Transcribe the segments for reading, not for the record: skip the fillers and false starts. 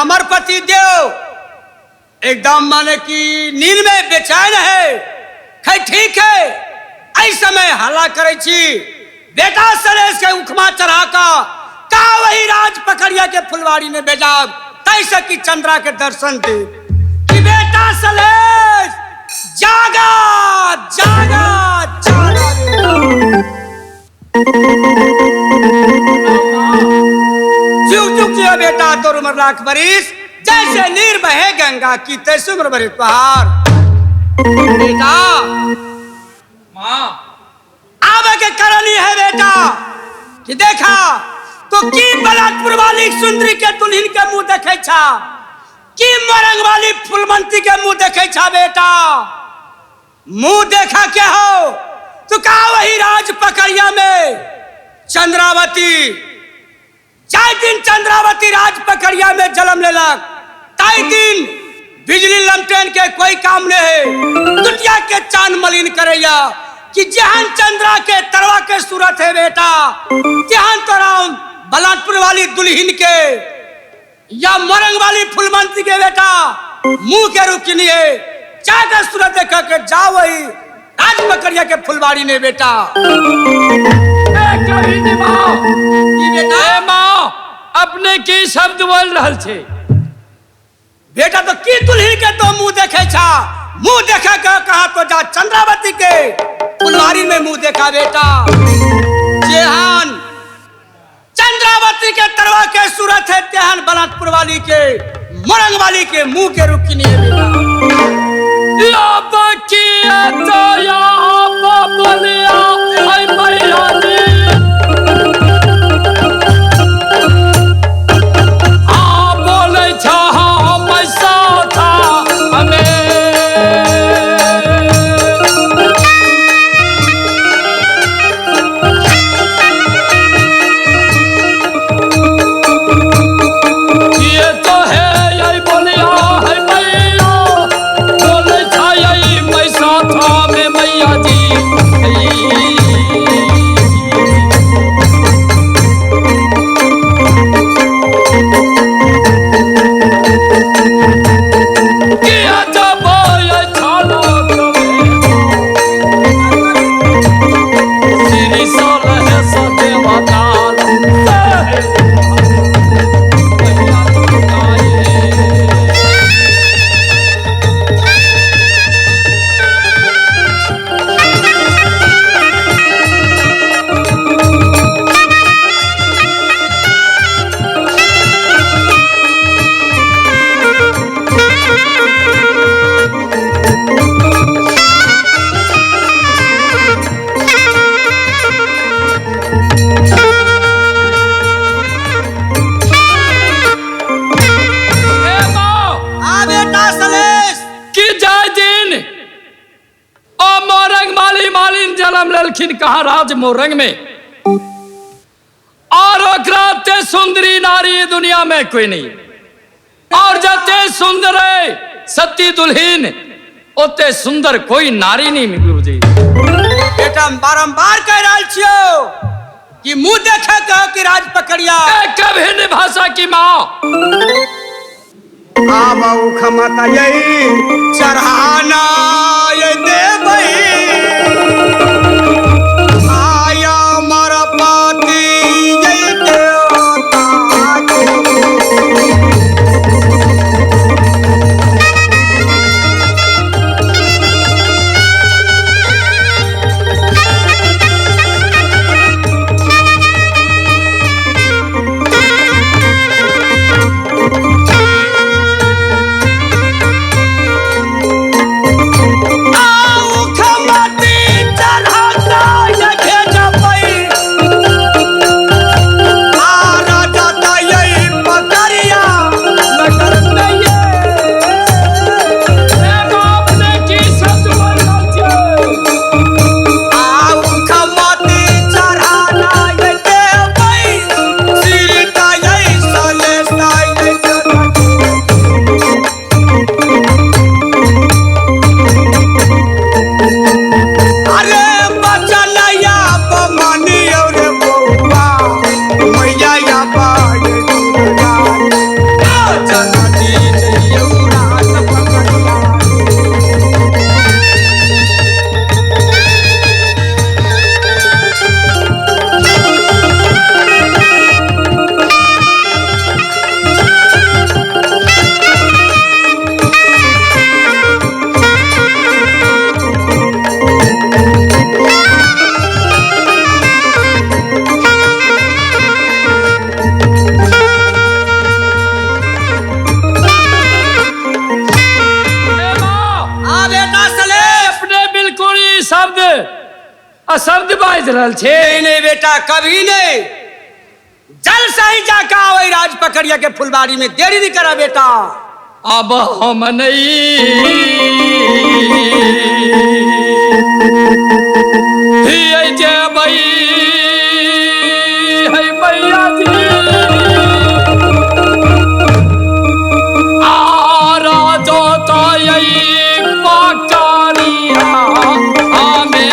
अमर पति देव एकदम माने कि नींद में बेचैन है। खै ठीक है, ऐ समय हल्ला करे छी बेटा सलेश के उखमा चढ़ा का का वही राज पकड़िया के फुलवाड़ी में भेजाब तैसे की चंद्रा के दर्शन दे कि बेटा सलेश जागा जागा जागा। जुग जुग जियो बेटा तोर उम्र लाख बरिस, जैसे नीर बहे गंगा की तैसे उम्र भरे पहाड़। बेटा माँ आवे के करनी है बेटा कि देखा तो की बलात्पुर वाली सुंदरी के दुल्हन के मुंह देखे छा, की मरंग वाली फुलमंती के मुंह देखे छा। बेटा मुंह देखा क्या हो तो का वही राज पकड़िया में चंद्रावती चार दिन चंद्रावती राज पकड़िया में जन्म लेलक ताई दिन बिजली लमटेन के कोई काम नहीं है, दुनिया के चांद मलिन करैया कि जहान चंद्रा के तरवा के सूरत है बेटा जहान तोरा बलात्पुर वाली दुल्हन के या मरंग वाली फुलमंती के बेटा मुंह के रुकनी है, जाकर सूरत देख के जा वही राज पकड़िया के फुलवाड़ी ने बेटा। कभी नहीं माँ, की बेटा ए माँ अपने की शब्द बोल रहल छे बेटा तो की दुल्हन के तो मुंह देखे छा, मुंह देखा के कहा तो जा चंद्रावती के फुलवारी में मुंह देखा बेटा। जेहान चंद्रावती के तरवा के सूरत है तेहान बलात्पुर वाली के मोरंग वाली के मुंह के रुकनी है बेटा। या बकिया तो या बबलिया ऐ मैया जी आ बोलै छा हम साथा हमें। ये तो है यही बोलिया है मैया बोले छाई मैं साथा में मैया जी। किया जब ये छालो श्री सोल है सदेवा ताल ए माँ आ बेटा सलेश कि जाय दिन ओ मोरंग माली मालिन जन्म लेलखिन कहा राज मोरंग में, और ओकरा ते सुंदरी नारी दुनिया में कोई नहीं, और जते सुंदर है सती दुल्हीन ओते सुंदर कोई नारी नहीं गुरुजी। बेटा हम बारंबार कह रहल छियो कि मुंह देखे कहो कि राज पकड़िया ए कभी नहीं भाषा की माँ आबा उखमता यही चढ़ाना ये देवई आया मर पाती यही देवता के। शब्द अशब्द बाजि रहल छे? नहीं नहीं बेटा, कभी नहीं। जल से ही जाकर आओ राज पकड़िया के फुलबाड़ी में, देरी नहीं करा बेटा। अब हम नहीं जेबै है मैया जी, आ राजो तो पकड़िया हमें।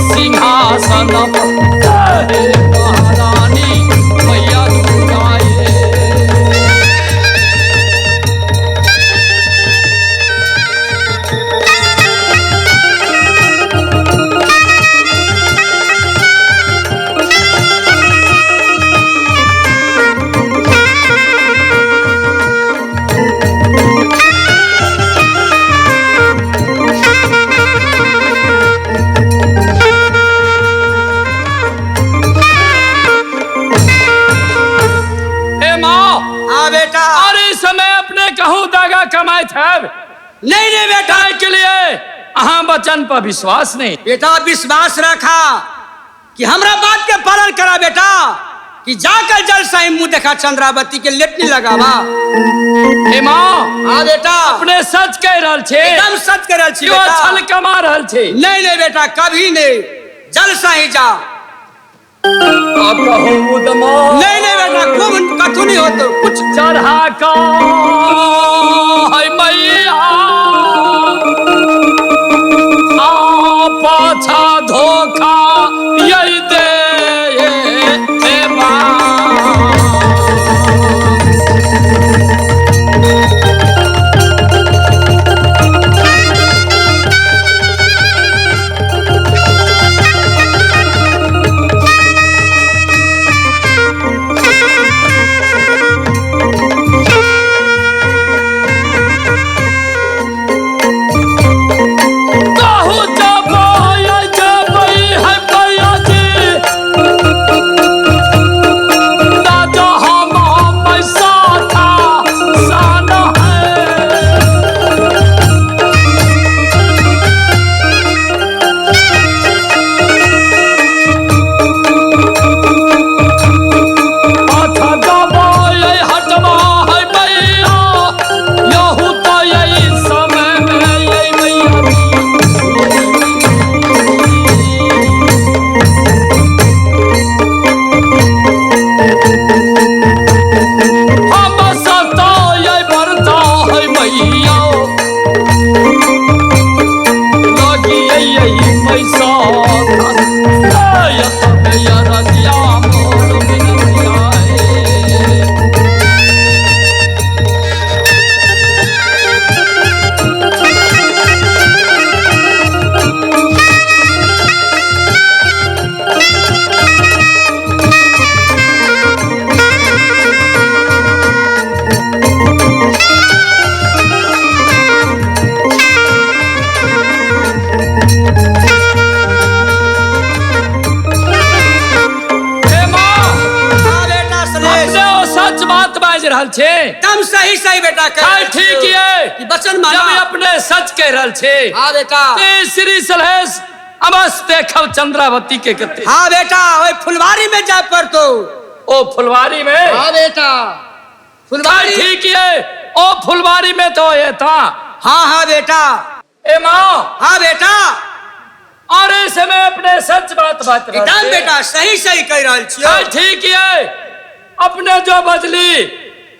सिंहासन महारानी मैया दुर्गाए। बेटा अरे समय अपने कहूँ दागा कमाए थे। नहीं नहीं बेटा, के लिए अहाँ वचन पर विश्वास नहीं। बेटा विश्वास रखा कि हमरा बात के पालन करा बेटा, कि जाकर जल साई मुंह देखा चंद्रावती के लेटनी लगावा। हे माँ। हाँ बेटा, अपने सच कह रहल छे, एकदम सच कह रहल छी बेटा। छल कमा रहल छे। नहीं नहीं बेटा, कभी नहीं, जल साई जा। नहीं नहीं बेटा, खूब कथू नहीं होतो कुछ चढ़ा का है मैया, आ पाछा धोखा यही दे माँ। रहल छे। एकदम सही सही बेटा कह ठीक है, वचन माना। जब अपने सच कह रहल छे। हाँ बेटा। श्री सलहेश अवश्य देखब चंद्रावती के कते। हाँ बेटा, ओए फुलवारी में जाए पर तो ओ फुलवारी में। हाँ बेटा फुलवारी ठीक है, ओ फुलवारी में तो ये था। हाँ हाँ बेटा। ए माँ। हाँ बेटा। और इस समय अपने सच बात बात एकदम बेटा सही सही कह रहल छियो। ठीक है, अपने जो बदली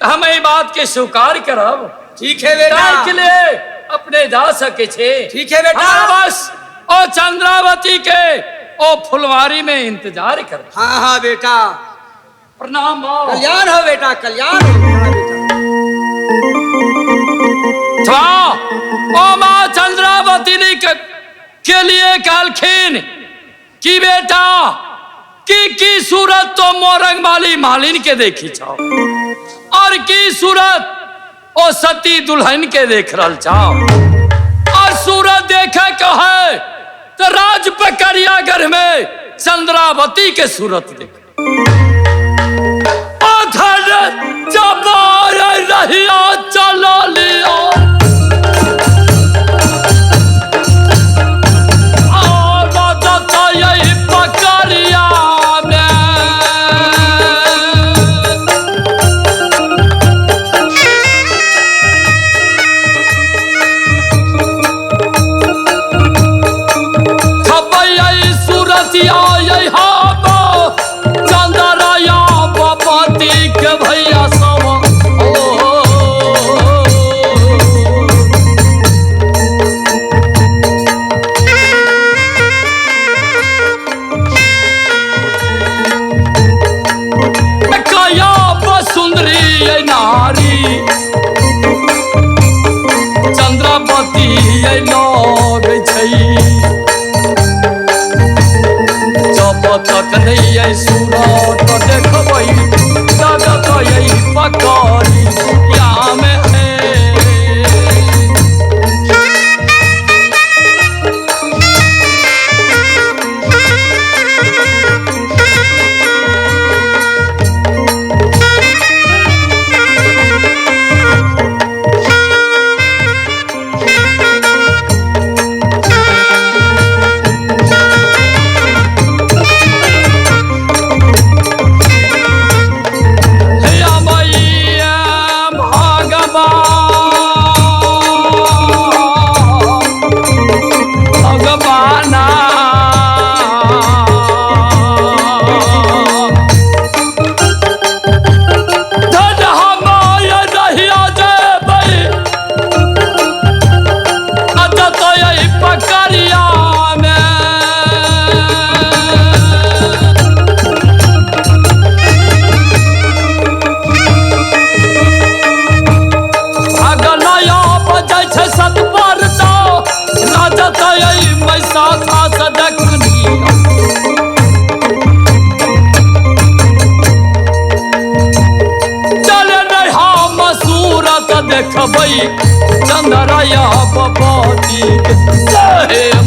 हम ई बात के स्वीकार करब। ठीक है बेटा। के लिए अपने जा सके छे। ठीक है बेटा। हाँ बस ओ चंद्रावती के ओ फुलवारी में इंतजार कर। हाँ हाँ बेटा। प्रणाम। कल्याण हो बेटा, कल्याण हो बेटा। ओ माँ चंद्रावती ने के लिए कहलखिन कि बेटा की सूरत तो मोरंग वाली मालिन के देखी छो और की सूरत ओ सती दुल्हन के देख रहल छो, और सूरत देखे के है तो राज पकड़ियागढ़ में चंद्रावती के सूरत देख। रहिया चला लिया पकड़िया में। सूरतिया चंद्रया बापति के भैया सब सुंदरी नारी चंद्रावती लग जब तक नहीं सूरत देखबै जगत पकड़ी या में। देखबै चंद्रया बपति के।